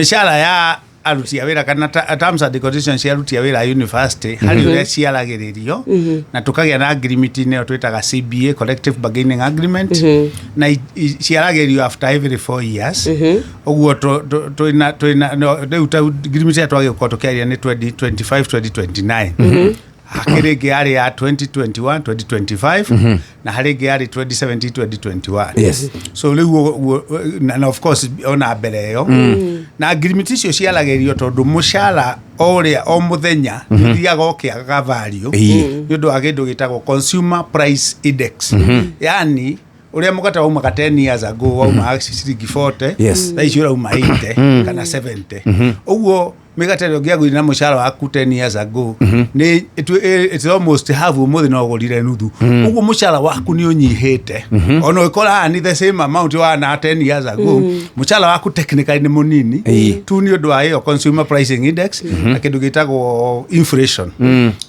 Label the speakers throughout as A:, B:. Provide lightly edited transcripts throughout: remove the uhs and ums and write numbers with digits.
A: Mĩcara ya aruti a wĩra kana terms and conditions cia aruti a wĩra a university harĩ ũrĩa ciaragĩrĩrio na tũkagĩa na agreement ĩyo twĩtaga CBA, collective bargaining agreement, na ciaragĩrĩrio after every 4 years. Ũguo twĩna rĩu ta agreement ĩrĩa twagĩkorwo tũkĩaria nĩ 2025 2029. Hakĩrĩ ĩngĩ yarĩ ya 2021 2025 na harĩ ĩngĩ yarĩ 2017 2021. So rĩu ũguo na of course ona mbere ĩyo na agreement icio ciaragĩrĩrio tondũ mũcara o ũrĩa o mũthenya ũthiaga ũkĩagaga value nĩ ũndũ wa kĩndũ gĩtagwo consumer price index, yani ũrĩa mũgate waumaga 10 years ago waumaga ciringi 40, thaa ici ũrauma 80 kana 70. Ũguo mĩgate ĩrĩa ũngĩagũrire na mũcara waku 10 years ago nĩ it's almost half, ũmũthĩ no ũgũrire nuthu. Ũguo mũcara waku nĩ ũnyihĩte ona ũgĩkora ni the same amount wana 10 years ago, mũcara waku technically nĩ mũnini tu nĩ ũndũ wa ĩyo consumer pricing index na kĩndũ gĩtagwo inflation.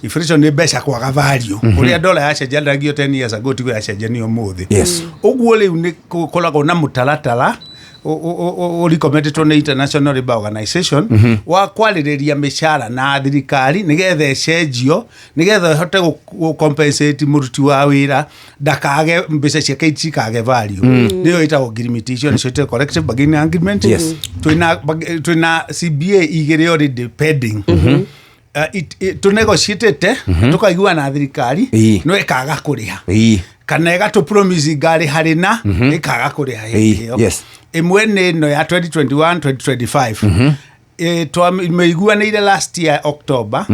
A: Inflation nĩ mbeca kwaga value, ũrĩa dola yacenjanagio 10 years ago tiguo yacenjanio ũmũthĩ. Ũguo rĩu nĩ gũkoragwo na mũtaratara ũrecommendetwo nĩ International Labour Organization wa kwarĩrĩria mĩcara na thirikari nĩgetha ĩcenjio, nĩgetha ĩhote gũ compensate mũruti wa wĩra ndakage mbeca ciake itikage value. Nĩyo ĩtagwo ngirimiti, icio nĩcio ĩtagwo collective bargaining agreement. Twĩna CBA igĩrĩ already pending. Tũnegotiatĩte tũkaigua na thirikari no ĩkaga kũrĩha kana ĩgatũ promise ngarĩ harĩ na ĩkaga kũrĩha hĩndĩ ĩyo. Ĩmwe nĩ ĩno ya 2021 2025. Twamĩiguanĩire last year October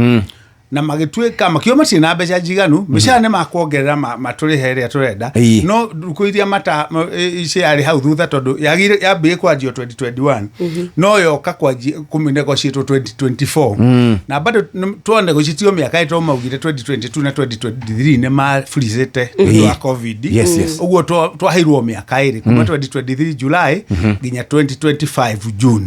A: na magĩtuĩka makiuga matirĩ na mbeca njiganu, mĩcara nĩ makuongerera matũrĩhe ĩrĩa tũrenda, no ndukũ iria mata ciarĩ hau thutha tondũ yambĩrĩrie kwanjio 2021 no yoka kũmĩnegotiatwo 2024 na bado twanegotiatio mĩaka ĩto maugire 2022 na 2023 nĩ mafreezete nĩ ũndũ wa COVID. Ũguo twaheirwo mĩaka 2 kuma 2023 July nginya 2025 June.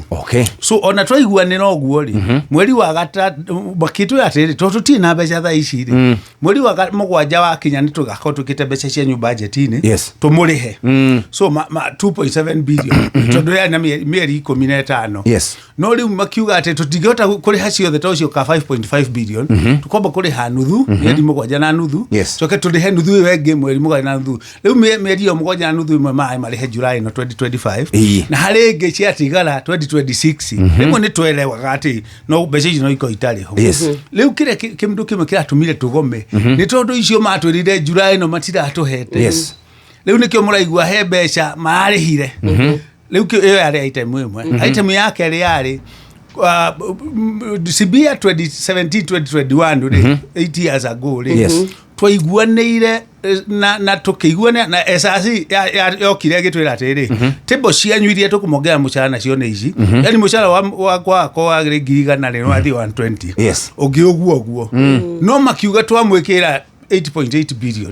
A: So ona twaiguanĩra ũguo rĩ, mweri wa makĩtwĩra atĩrĩrĩ, tondũ tũtirĩ na mbeca thaa ici rĩ, mweri wa mũgwanja wakinya nĩ tũgakorwo twĩkĩte mbeca cianyu budget-inĩ tũmũrĩhe. So ma 2.7 billion tondũ yarĩ na mĩeri 15. No rĩu makiuga atĩ tũtingĩhota kũrĩha ciothe to ũcio ka 5.5 billion, tũkwamba kũrĩha nuthu mĩeri 7 na nuthu, coke tũrĩhe nuthu ĩyo ĩngĩ mweri 7 na nuthu. Rĩu mĩeri ĩyo 7 na nuthu ĩmwe maĩ marĩhe July ĩno 2025 na harĩ ĩngĩ ciatigara 2026. Rĩmwe nĩ twelewaga atĩ no mbeca icio no ikorwo itarĩ ho. Rĩu kĩrĩa kĩndũ kĩmwe kĩratũmire tũgome nĩ tondũ icio matwĩrire July ĩno matiratũhete. Rĩu nĩkĩo mũraigua he mbeca mararĩhire. Rĩu ĩyo yarĩ item ĩmwe. Item ya kerĩ yarĩ CBA 2017 2021 rĩ, 8 years ago rĩ, twaiguanĩire na tũkĩiguanĩra na SRC yokire ĩgĩtwĩra atĩrĩrĩ, table cianyu iria tũkũmongerera mũcara nacio nĩ ici, yani mũcara wakwa warĩ 100,000 rĩ, wathiĩ 120, ũngĩ ũguo ũguo, no makiuga twamwĩkĩra 8.8 billion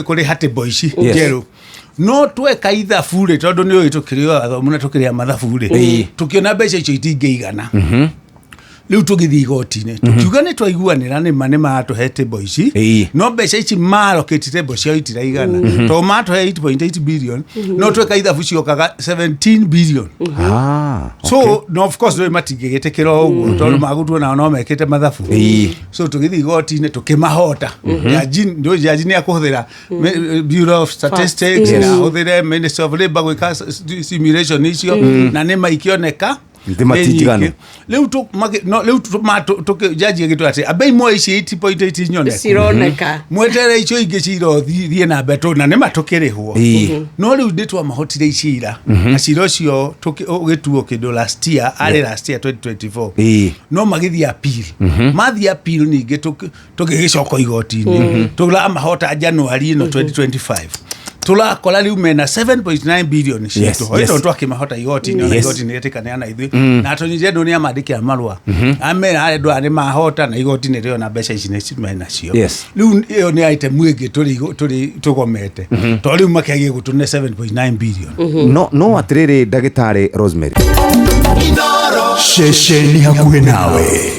A: kũrĩha table ici njerũ, no tweka ithabu rĩ, tondũ nĩ ũĩ tũkĩrĩ o athomu na tũkĩrĩa mathabu rĩ, tũkĩona mbeca icio itingĩigana. Rĩu tũgĩthiĩ igoti-inĩ tũkiuga nĩ twaiguanĩra nĩ ma nĩ maratũhe table ici, no mbeca ici marokĩti table ciao itiraigana, tondũ matũhe 8.8 billion no tweka ithabu ciokaga 17 billion. So no, of course rĩu matingĩgĩtĩkĩra o ũguo tondũ magũtuo nao no mekĩte mathabu. So tũgĩthiĩ igoti-inĩ tũkĩmahota. Jaji ndũ jaji nĩ akũhũthĩra Bureau of Statistics na ahũthĩre Ministry of Labour gwĩka simulation icio na nĩ maikĩoneka
B: Nĩ matinjiganu.
A: Nĩ nyingĩ. Rĩu no, rĩu jaji agĩtwĩra atĩ ambei moe ici 8.8 nyone
C: cironeka
A: mwetere icio ingĩ cirothiĩ na mbere na nĩ ma tũkĩrĩhwo. No rĩu nĩ twamahotire icira na cira ũcio ũgĩtuo kĩndũ last year, arĩ last year 2024. No magĩthiĩ appeal, mathiĩ appeal ningĩ tũgĩgĩcoka igoti-inĩ tũramahota January ĩno 2025, tũrakora rĩu mena 7.9 billion ciitũ tondũ twakĩmahota igoti-inĩ ona igoti nĩ rĩtĩkanĩra na ithuĩ na Attorney General nĩ amandĩkĩra marũa amera arĩa andũ aya nĩ mahota na igoti nĩ rĩona mbeca ici nĩ menacio. Rĩu ĩyo nĩ item ĩngĩ tũrĩ tũgomete tondũ rĩu makĩagie gũtũne 7.9 billion.
B: No atĩrĩrĩ, ndagĩtarĩ Rosemary,
D: Ceceni hakuhĩ nawe.